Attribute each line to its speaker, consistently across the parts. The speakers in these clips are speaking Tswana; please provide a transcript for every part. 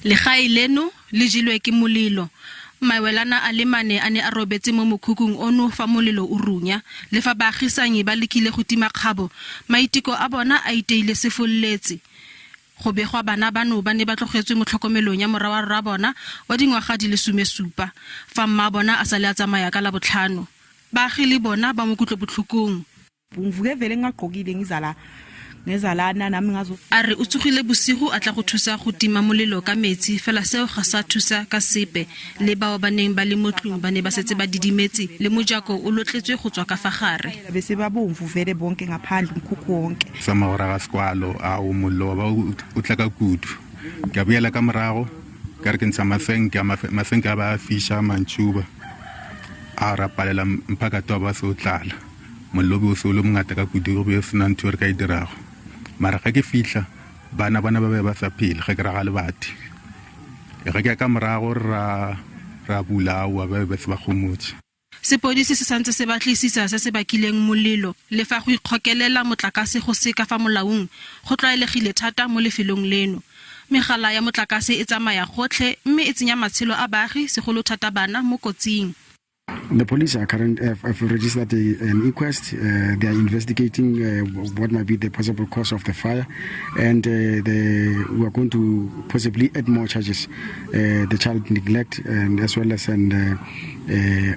Speaker 1: Legae leno le jelwe ke molelo. Mawelana a le mane a ne a robetse mo mokhukhung ono fa molelo o runya. Le fa baagisanyi ba lekile go tima kgabo, maiteko a bona a iteile sefololetse. Go begwa bana bano ba ne ba tlogetswe mo tlhokomelong ya morwa wa rrabona wa dingwaga di le 17 fa mmaabona a sale a tsamaya ka Labotlhano. Baagi le bona ba mo kutlobotlhokong.
Speaker 2: Ngivuke vele ngingagqokile ngiza la ngeza lana nami ngazo.
Speaker 1: A re o tsogile bosigo a tla go thusa go tima molelo ka metsi fela seo ga sa thusa ka sepe. Le bao ba neng ba le mo tlung ba ne ba setse ba didimetse le mojako o lotletswe go tswa ka fa gare.
Speaker 2: Bese ba bomvu vele bonke ngaphandle umkhukhu wonke.
Speaker 3: Sa magora ga sekwalo ao mollo wa ba o tla ka kudu. Ke a boela ka morago ka re ke ntsha masenke masenke a ba a fiša mantšhuba a rapalela mphakato wa ba se o tlala. Mollo o be o se o le mongata ka kudu, go be go se na ntho e re ka e dirago. Mara ge ke fihla, bana bona ba be ba sa phele, ge ke raga lebati. Ge ke ya ka morago ra ra bula, aowa, ba be ba se ba homotše.
Speaker 1: Sepodisi se santse se batlisisa se se bakileng molelo. Le fa go ikgokelela motlakase go se ka fa molaong go tlwaelegile thata mo lefelong leno, megala ya motlakase e tsamaya gotlhe mme e tsenya matshelo a baagi, segolo thata bana, mo kotsing.
Speaker 4: The police are current, have registered an inquest. They are investigating what might be the possible cause of the fire, and we are going to possibly add more charges, the child neglect, and as well as an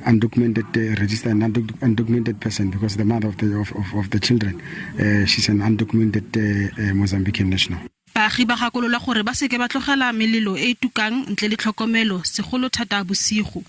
Speaker 4: undocumented registered and undocumented person, because the mother of the children, she's an undocumented Mozambican national.
Speaker 1: Baagi ba gakololwa gore ba seke ba tlogela melelo e e tukang ntle le tlhokomelo, segolo thata bosigo.